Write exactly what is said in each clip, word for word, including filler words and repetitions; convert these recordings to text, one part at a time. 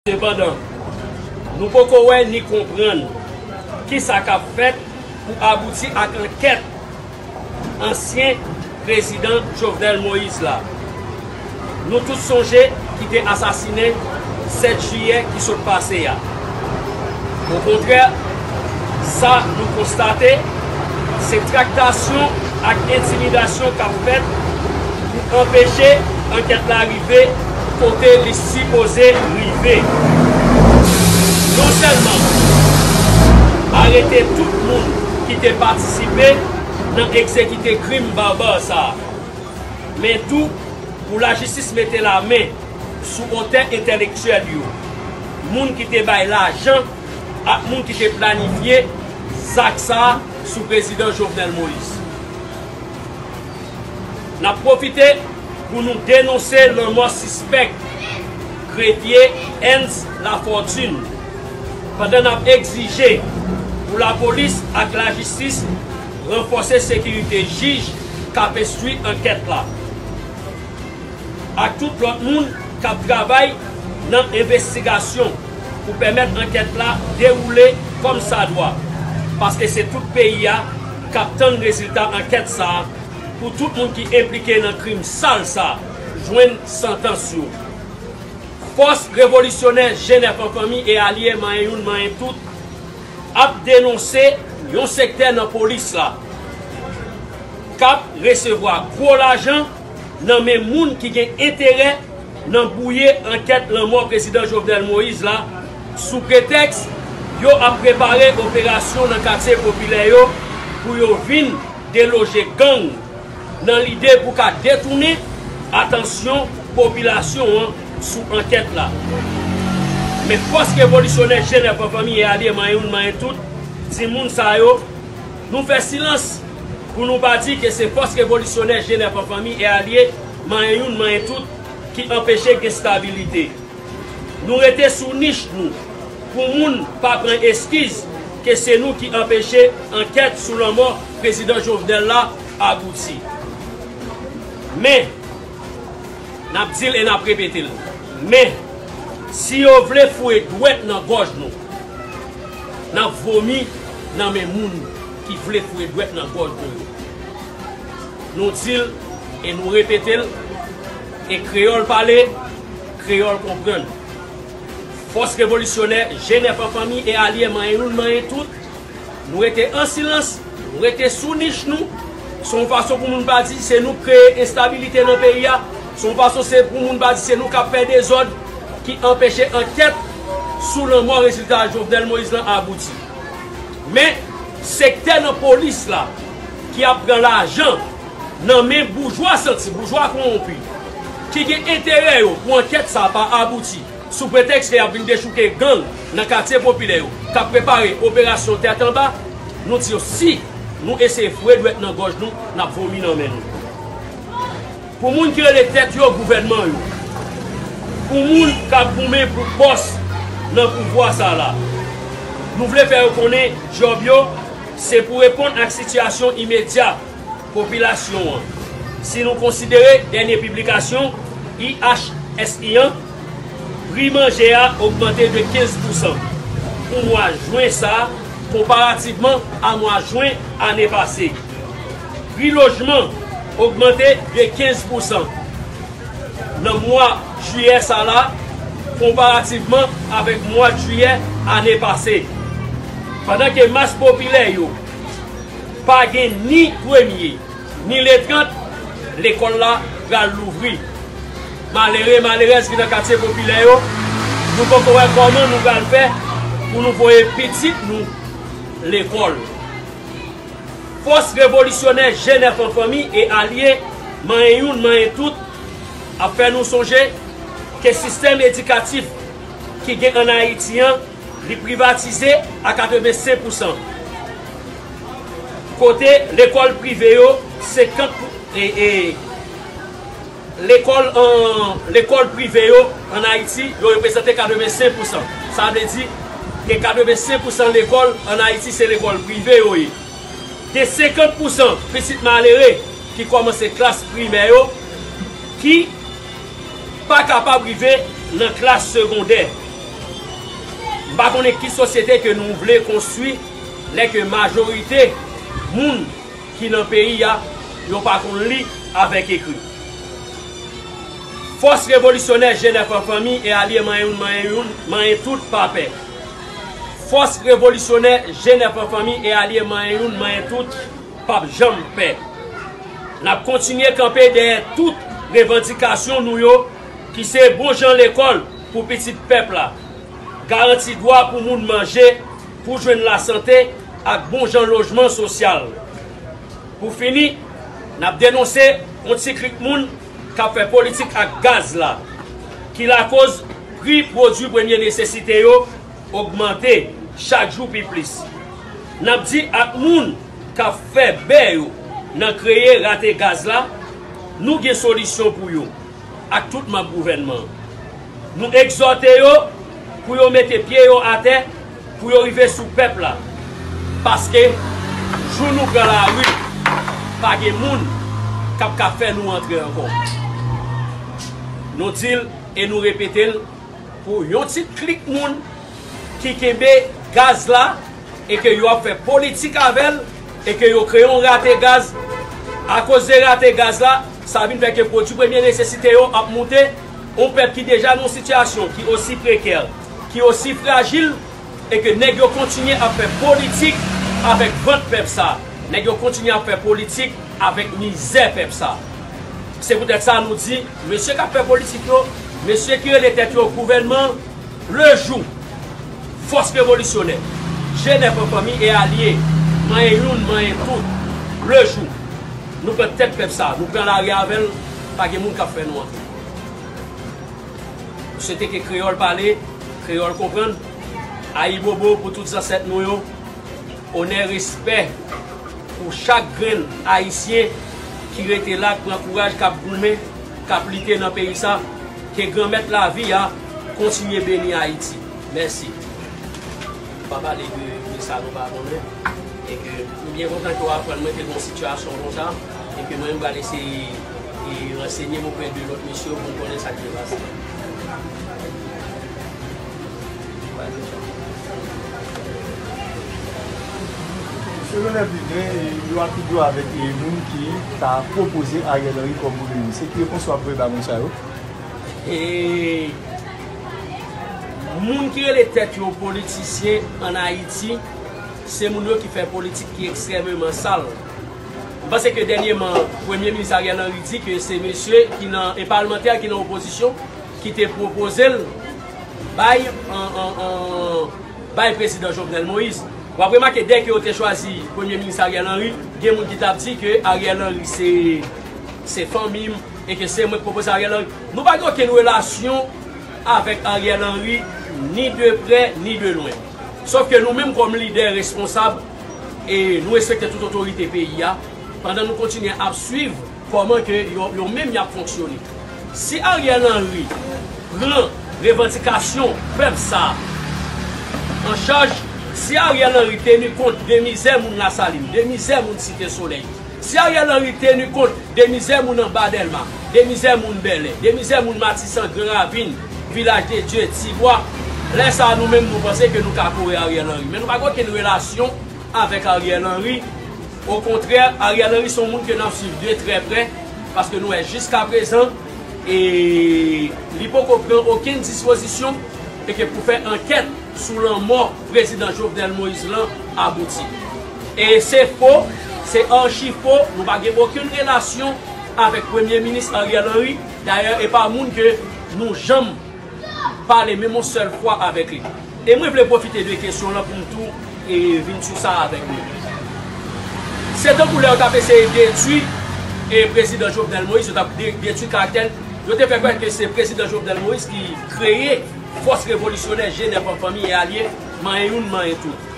Sepandan, nou poko wè ni konprann kisa k ap fèt pou abouti ak ankèt ansyen prezidan Jovenel Moïse la. Nou tout sonje ki te asasinen sèt jiyè ki sot pase a. Okontrè, sa nou konstate, se traktasyon ak entimidasyon k ap fèt pou anpeche ankèt la rive kote li sipoze rive. Non sèlman arete tout moun ki te patisipe nan egzekite krim baba sa a, men tou pou lajistis mete lamen sou otè entèlektyèl yo, moun ki te bay lajan ak moun ki te planifye zak sa a sou prezidan Jovenel Moïse. N ap pwofite pou nou denonse lanmò sispèk Grefye Ernst Lafortune, pandan n ap egzije pou lapolis ak lajistis ranfòse sekirite jij k ap enstwi ankèt la, ak tout lòt moun k ap travay nan envestigasyon pou pèmèt ankèt la dewoule kòmsadwa, paske se tout peyi a k ap tann rezilta ankèt sa a, pou tout moun ki enplike nan krim sal sa jwenn santans yo. Fòs revolisyonè G nèf an fanmi e alye manyen youn manyen tout ap denonse yon sektè nan polis la k ap resevwa gwo lajan nan men moun ki gen enterè nan bwouye ankèt lanmò prezidan Jovenel Moïse la, sou pretèks yo ap prepare operasyon nan katye popilè yo pou yo vin deloje gang nan lide pou ka detounen atansyon popilasyon an sou ankèt la. Men fòs revolisyonè G nèf an fanmi e alye manyen youn manyen tout, di moun sa yo, nou fè silans pou nou pa di ke se fòs revolisyonè G nèf an fanmi e alye manyen youn manyen tout ki anpeche gen stabilite. Nou rete sou nich nou pou moun pa pran eskiz ke se nou ki anpeche ankèt sou lanmò prezidan Jovenel la abouti. Men, n ap di l e n ap repete l, men, si yo vle foure dwèt nan gòj nou, n ap vomi nan men moun ki vle foure dwèt nan gòj nou yo. Nou di l e nou repete l, e kreyòl pale, kreyòl konprann. Fòs revolisyonè G nèf an fanmi e alye manyen youn manyen tout, nou rete an silans, nou rete sou nich nou. Se yon fason pou moun pa di se nou k kreye enstabilite nan peyi a. Se yon fason se pou moun pa di se nou k ap fè dezòd ki anpeche ankèt sou lanmò rezilta Jovenel Moïse lan abouti. Men, sektè nan polis la ki ap pran lajan nan men boujwa santi, boujwa kowonpi, ki gen enterè yo pou ankèt sa pa abouti, sou pretèks ke y ap vin dechouke gang nan katye popilè yo, k ap prepare operasyon tèt anba, nou di yo si nou eseye foure dwèt nan gòj nou, n ap vomi nan men nou. Pou moun ki rele tèt yo gouvènman yo, pou moun k ap goumen pou pòs nan pouvwa sa la, nou vle fè yo konnen djòb yo se pou reponn ak sitiyasyon imedya popilasyon an. Si nou konsidere dènye piblikasyon I H S I an, pri manje a ogmante de kenz pousan pou mwa jen sa a konparativman a mwa jen ane pase. Pri lojman ogmante de kenz pousan nan mwa jiyè sa la konparativman avèk mwa jiyè ane pase. Pandan ke mas popilè yo pa gen ni premye, ni le trant, lekòl la pral louvri. Malere, malerèz ki nan katye popilè yo, nou poko wè kòman nou pral fè pou nou voye pitit nou lekòl. Fòs revolisyonè G nèf an fanmi e alye, manyen youn, manyen tout, ap fè nou sonje ke sistèm edikatif ki gen ann Ayiti an, li privatize a katrevensenk pousan. Kote lekòl prive yo, senkant pou, e, e, lekòl an, lekòl prive yo ann Ayiti, yo reprezante katrevensenk pousan. Sa vle di ke katrevensenk pousan lekòl ann Ayiti se lekòl prive yo ye. Gen senkant pousan pitit malere ki kòmanse klas primè yo, ki pa kapab rive nan klas segondè. M pa konnen ki sosyete ke nou vle konstwi lè ke majorite moun ki nan peyi a, yo pa konn li avèk ekri. Fòs revolisyonè G nèf an fanmi e alye manyen youn, manyen youn, manyen tout pa pè. Fòs revolisyonè G nèf an fanmi e alye manyen youn, manyen tout p ap janm pè. N ap kontinye kanpe dèyè tout revandikasyon nou yo ki se bon jan lekòl pou pitit pèp la, garanti dwa pou moun manje, pou jwenn lasante ak bon jan lojman sosyal. Pou fini, n ap denonse yon ti klik moun k ap fè politik ak gaz la, ki lakoz pri pwodui premye nesesite yo ogmante chak jou pi plis. N ap di ak moun k ap fè bè yo nan kreye rate gaz la, nou gen solisyon pou yo ak tout manm gouvènman an. Nou egzòte yo pou yo mete pye yo atè, pou yo rive sou pèp la. Paske jou nou pran lari, pa gen moun k ap ka fè nou antre ankò. Nou di l e nou repete l, pou yon ti klik moun ki kenbe gaz la e ke yo ap fè politik avè l e ke yo kreye yon rate gaz. Akoz de rate gaz la, sa vin fè ke pwodui premye nesesite yo ap moute. Yon pèp ki deja nan yon sitiyasyon ki osi prekè, ki osi frajil, e ke nèg yo kontinye ap fè politik avèk vant pèp sa. Nèg yo kontinye ap fè politik avèk mizè pèp sa. Se poutèt sa nou di, mesye k ap fè politik yo, mesye ki rele tèt yo gouvènman, le jou, fòs revolisyonè, G nèf an fanmi e alye, manyen youn, manyen tout, le jou, nou pran tèt pèp sa, nou pran lari avè l, pa gen moun k ap fè nou antre. M swete ke kreyòl pale, kreyòl konprann. Ayibobo pou tout zansèt nou yo. Onè, respè pou chak grenn Ayisyen ki rete la, k pran kouraj, k ap goumen, k ap lite nan peyi sa. Ke Granmèt lavi a kontinye beni Ayiti. Mèsi. Pa pale de, de sa nou pa konnen. E ke m byen kontan ke w aprann mwen ke gen yon sitiyasyon konsa, e ke mwen menm m pral eseye e ransenye m oprè de lòt mesye yo pou m konnen sa k te pase. Mesye Leonel Privert, e, yo ap figure avèk, e, moun ki ta pwopoze Ariel Henry kòm premye minis. Se ki repons w ap voye ba moun sa yo? E, moun ki rele tèt yo politisyen ann Ayiti, se moun yo ki fè politik ki ekstrèmeman sal. M panse ke dènyèman, Premye Minis Ariel Henry di ke se mesye ki nan, e palmantè ki nan opozisyon ki te pwopoze l bay, an, an, an, bay Prezidan Jovenel Moïse. W ap remake, dèyè ke yo te chwazi Premye Minis Ariel Henry, gen moun ki t ap di ke Ariel Henry se, se fanmi m, e ke se mwen k pwopoze Ariel Henry. Nou pa gen okenn relasyon avèk Ariel Henry, ni de prè, ni de lwen. Sòf ke nou menm kòm lidè responsab, e nou respekte tout otorite peyi a, pandan nou kontinye ap swiv kòman ke yo, yo menm y ap fonksyone. Si Ariel Henry pran revandikasyon pèp sa a an chaj, si Ariel Henry teni kont de mizè moun Lasalin, de mizè moun Site Solèy, si Ariel Henry teni kont de mizè moun anba Dèlma, de mizè moun Bèlè, de mizè moun Matisan, Gran Ravin, Vilaj de Dye, Tibwa, lè sa a nou menm nou panse ke nou ka kore Ariel Henry. Men nou pa gen okenn relasyon avèk Ariel Henry. Okontrè, Ariel Henry se yon moun ke n ap swiv de trè prè, paske nou wè jiskaprezan, e li poko pran okenn dispozisyon e ke pou fè ankèt sou lanmò Prezidan Jovenel Moïse lan abouti. E se fo, se achi fo, nou pa gen okenn relasyon avèk Premye Minis Ariel Henry. Dayè, e pa moun ke nou janm pale menm yon sèl fwa avèk li. E mwen vle pwofite de kesyon lan pou m tou, e, vin sou sa avèk nou. Se tankou lè yo t ap eseye detwi, e, Prezidan Jovenel Moïse, yo t ap de-, detwi karaktè l. Yo te fè kwè ke se Prezidan Jovenel Moïse ki kreye Fòs Revolisyonè G nèf an fanmi e alye, manyen youn, manyen tout.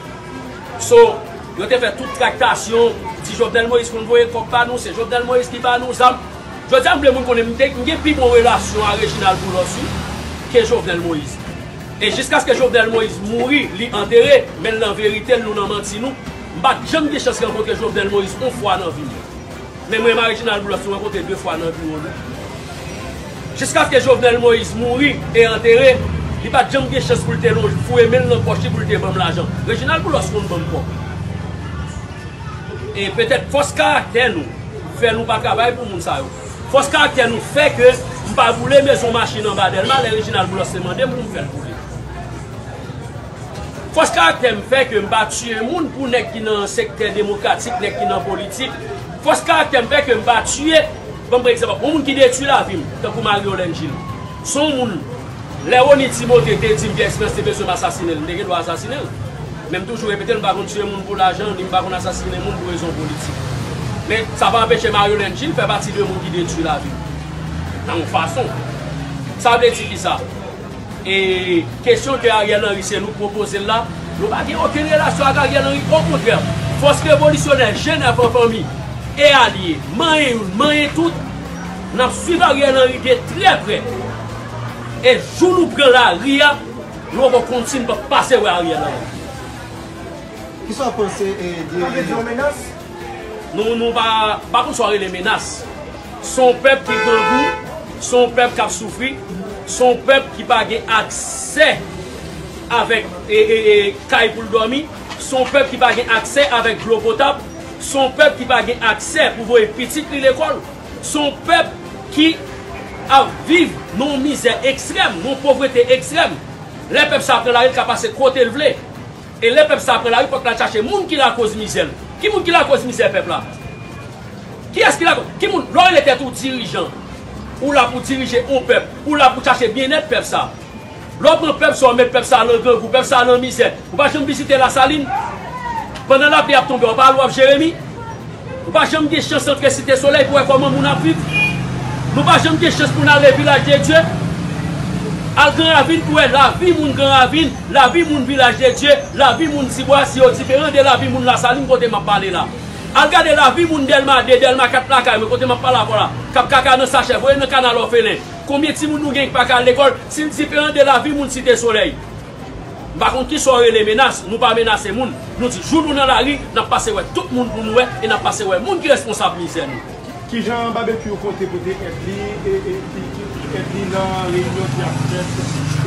So, yo te fè tout traktasyon, di Jovenel Moïse konn voye kòb ba nou, se Jovenel Moïse ki ba nou zam. Jodi a, m vle moun konnen m te, m gen pi bon relasyon a Reginald Boulos, wi, ke Jovenel Moïse. E jiskaske Jovenel Moïse mouri, li antere, men nan verite l, nou nan manti nou. M pa t janm gen chans rankontre Jovenel Moïse yon fwa nan vi m. Men mwen, Marie Reginald Boulos, nou rankontre de fwa nan biwo nou. Jiskaske Jovenel Moïse mouri e antere, Li pa t janm gen chans pou l te lonje, foure men l nan pòch li pou l te ban m lajan. Reginald Boulos konn ban m kòb. E petèt fòs karaktè nou fè nou pa travay pou moun sa yo. Fòs karaktè nou fè ke m pa boule mezon machin anba Dèlma lè Reginald Boulos te mande m pou m fè l boule. Fòs karaktè m fè ke m pa tiye moun pou nèg ki nan sektè demokratik, nèg ki nan politik. Fòs karaktè m fè ke m pa tiye, ban m pran egzanp, yon moun ki detwi lavi m, tankou Marie Yolène Gilles. Se yon moun, lè Rony Timothé te di m Pierre Espérance te bezwen m asasinen l, m te gen dwa asasinen l. Men m toujou repete l, m pa konn tiye moun pou lajan, ni m pa konn asasinen moun pou rezon politik. Men sa pa anpeche Marie Yolène Gilles fè pati de moun ki detwi lavi m. Nan yon fason. Sa vle di ki sa? E kesyon ke Ariel Henry se nou k pwopoze l la, nou pa gen okenn relasyon ak Ariel Henry. Okontrè, fòs revolisyonè Jenèf an fanmi e alye, manyen youn, manyen tout, n ap swiv Ariel Henry de trè prè. E jou nou pran lari a, nou poko konn si n p ap pase wè Ariel Henry. Kisa w panse, eh, de... Sa vle di yon menas? Nou, nou pa, pa konn sa w rele menas. Se yon pèp ki grangou, se yon pèp k ap soufri, se yon pèp ki pa gen aksè avèk, e, e, e, kay pou l dòmi, se yon pèp ki pa gen aksè avèk dlo potab, se yon pèp ki pa gen aksè pou voye pitit li lekòl, se yon pèp ki ap viv nan yon mizè ekstrèm, nan yon povrete ekstrèm. Lè pèp sa pran lari, l ka pase kote l vle. E lè pèp sa pran lari, fòk l al chache moun ki lakoz mizè l. Ki moun ki lakoz mizè pèp la? Kiyès ki lakoz? Ki moun? Lè w rele tèt ou dirijan, ou la pou dirije yon pèp, ou la pou chache byennèt pèp sa. Lè w pran pèp sa, w met pèp sa nan grangou, pèp sa nan mizè, ou pa janm vizite Lasalin. Pandan lapli ap tonbe, w pa al w ap Jeremi. Ou pa janm gen chans antre Site Solèy pou wè kòman moun ap viv. Nou pa janm gen chans pou n ale Vilaj de Dye. Al Gran Ravin pou wè lavi moun Gran Ravin, lavi moun Vilaj de Dye, lavi moun Tibwa, si yo diferan de lavi moun Lasalin kote m ap pale la. Al gade lavi moun Dèlma de, Dèlma kat lakay mwen kote m ap pale avè w la, k ap kaka nan sachè, voye nan kanal òfelen. Konbyen timoun nou gen ki pa ka al lekòl, si l diferan de lavi moun Site Solèy? M pa konn kisa w rele menas, nou pa menase moun. Nou di, jou nou nan lari, n ap pase wè tout moun pou nou wè, e n ap pase wè moun ki responsab mizè nou. Kijan Babekyou konte pote èd li, e, e, ki, ki, ki èd li nan reyinyon ki ap fèt,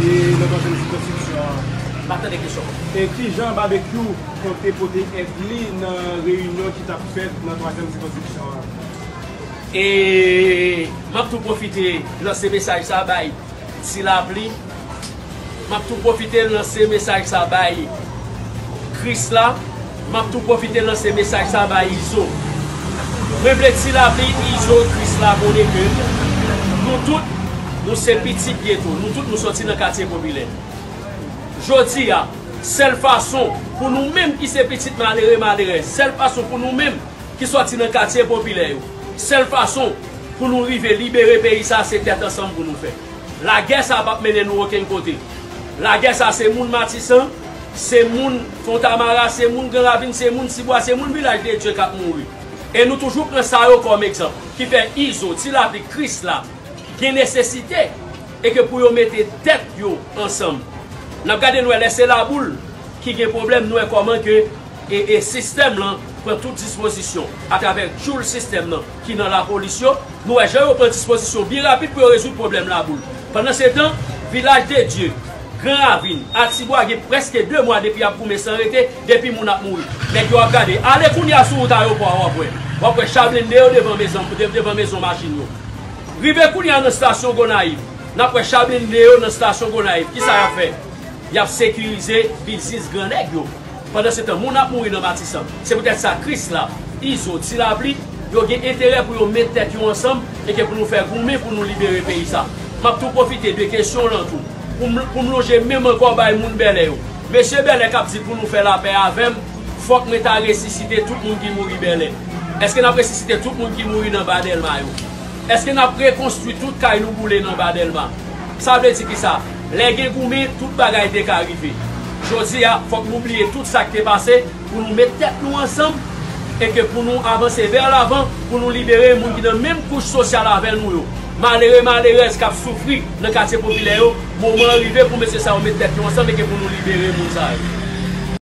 e, nan twazyèm sikonskripsyon an? M pa tande kesyon an. E kijan Babekyou konte pote èd li nan reyinyon ki t ap fèt nan twazyèm sikonskripsyon an? E m ap tou pwofite lanse mesaj sa bay Ti Lapli. M ap tou pwofite lanse mesaj sa bay Krisla. M ap tou pwofite lanse mesaj sa bay Izo. Mwen vle Ti Lapli, Izo, Krisla konnen ke nou tout, nou se pitit geto. Nou tout, nou soti nan katye popilè. Jodi a, sèl fason pou nou menm ki se pitit malere, malerèz, sèl fason pou nou menm ki sòti nan katye popilè yo. Sèl fason pou nou rive libere peyi sa, se tèt ansanm pou nou fè. Lagè sa p ap mennen nou okenn kote. Lagè sa, se moun Matisan, se moun Fontamara, se moun Gran Ravin, se moun Tibwa, se moun Vilaj de Dye k ap mouri. E nou toujou pran sa yo kòm egzanp, ki fè Izo, Ti Lapli, Krisla, gen nesesite e ke pou yo mete tèt yo ansanm. N ap gade, n wè lè se Laboul ki gen pwoblèm, n wè kòman ke, e, e sistèm lan pran tout dispozisyon atravè tchoul sistèm nan ki nan lapolis yo. Nou wè jan yo pran dispozisyon byen rapid pou yo rezoud pwoblèm Laboul. Pandansetan, Vilaj de Dye, Gran Ravin, Atibwa gen prèske de mwa depi y ap goumen san rete, depi moun ap mouri. Nèg yo ap gade. Ale kounye a sou wout ayewopò a, w ap wè. W ap wè cha blende yo devan mezon, de-, devan mezon machin yo. Rive kounye a nan estasyon Gonayiv, n ap wè cha blende yo nan estasyon Gonayiv. Kisa y ap fè? Y ap sekirize biznis gran nèg yo. Pandansetan, moun ap mouri nan Matisan. Se poutèt sa, Krisla, Izo, Ti Lapli, yo gen enterè pou yo met tèt yo ansanm e ke pou nou fè goumen pou nou libere peyi sa. M ap tou pwofite de kesyon w lan tou, pou m, pou m lonje men m ankò bay moun Bèlè yo. Mesye Bèlè k ap di pou nou fè lapè avè m, fòk mwen ta resisite tout moun ki mouri Bèlè. Èske n ap resisite tout moun ki mouri nan Ba Dèlma yo? Èske n ap rekonstwi tout kay nou boule nan Ba Dèlma? Sa vle di kisa? Lè gen goumen, tout bagay te ka rive. Jodi a, fòk nou bliye tout sa k te pase pou nou met tèt nou ansanm e ke pou nou avanse vè lavan, pou nou libere moun ki nan menm kouch sosyal avè nou yo. Malere, malerèz k ap soufri nan katye popilè yo, moman an rive pou mesye sa yo met tèt yo ansanm e ke pou nou libere moun sa yo.